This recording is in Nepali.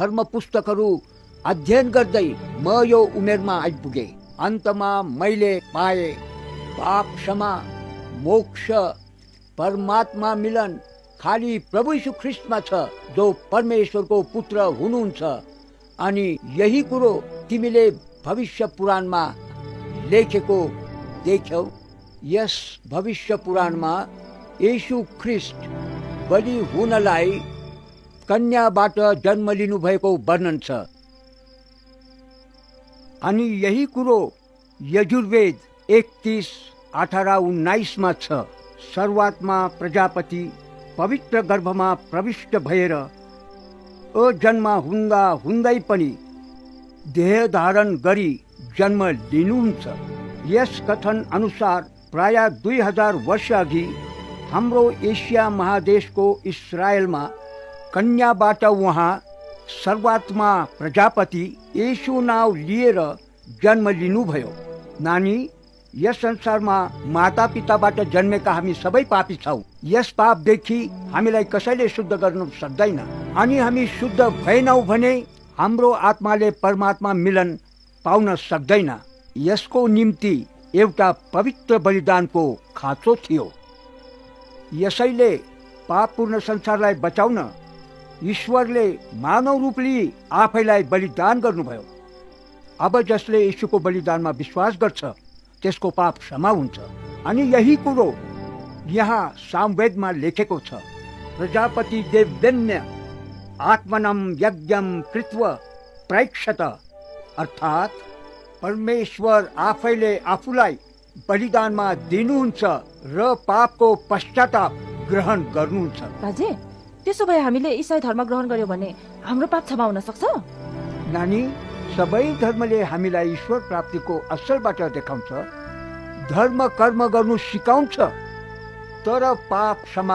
धर्म पुस्तकहरू अध्ययन गर्दै म यो उमेरमा आइपुगे। अन्तमा मैले पाए पाप क्षमा, मोक्ष, परमात्मा मिलन खाली प्रभु यीशु ख्रिस्टमा छ, जो परमेश्वरको पुत्र हुनुहुन्छ। अनि यही कुरो तिमीले भविष्य पुराणमा लेखेको देख्यौ। यस भविष्य पुराणमा येशू ख्रिस्ट बलि हुनलाई कन्याबाट जन्म लिनु भएको वर्णन छ। अनि यही कुरो यजुर्वेद 31:18-19 मा छ। सर्वात्मा प्रजापति पवित्र गर्भमा प्रविष्ट भएर अजन्मा हुँदा हुँदै पनि देह धारण गरी जन्म लिनुहुन्छ। यस कथन अनुसार प्राय 2000 वर्ष अघि हाम्रो एसिया महादेशको इस्रायलमा कन्याबाट उहाँ सर्वात्मा प्रजापति येशू नाउँ लिएर जन्म लिनुभयो। नानी, यस संसारमा माता पिताबाट जन्मेका हामी सबै पापी छौँ। यस पापदेखि हामीलाई कसैले शुद्ध गर्न सक्दैन। अनि हामी शुद्ध भएनौँ भने हाम्रो आत्माले परमात्मा मिलन पाउन सक्दैन। यसको निम्ति एउटा पवित्र बलिदानको खाँचो थियो। यसैले पापपूर्ण संसारलाई बचाउन ईश्वरले मानव रूप लिई आफैलाई बलिदान गर्नुभयो। अब जसले यीशुको बलिदानमा विश्वास गर्छ त्यसको पाप क्षमा हुन्छ। अनि यही कुरो यहाँ सामवेदमा लेखेको छ। प्रजापति देवदेन्य आत्मनम यज्ञम कृत्व प्रैक्षत, अर्थात् परमेश्वर आफैले आफूलाई बलिदानमा दिनुहुन्छ र पापको पश्चाताप ग्रहण गर्नुहुन्छ। बाजे, त्यसो भए हामीले ईसाई धर्म ग्रहण गर्यो भने हाम्रो पाप क्षमा हुन सक्छ? नानी, सबै धर्मले हामीलाई ईश्वर प्राप्तिको असल बाटो देखाउँछ। धर्म कर्म गर्नु सिकाउँछ, तर पाप क्षमा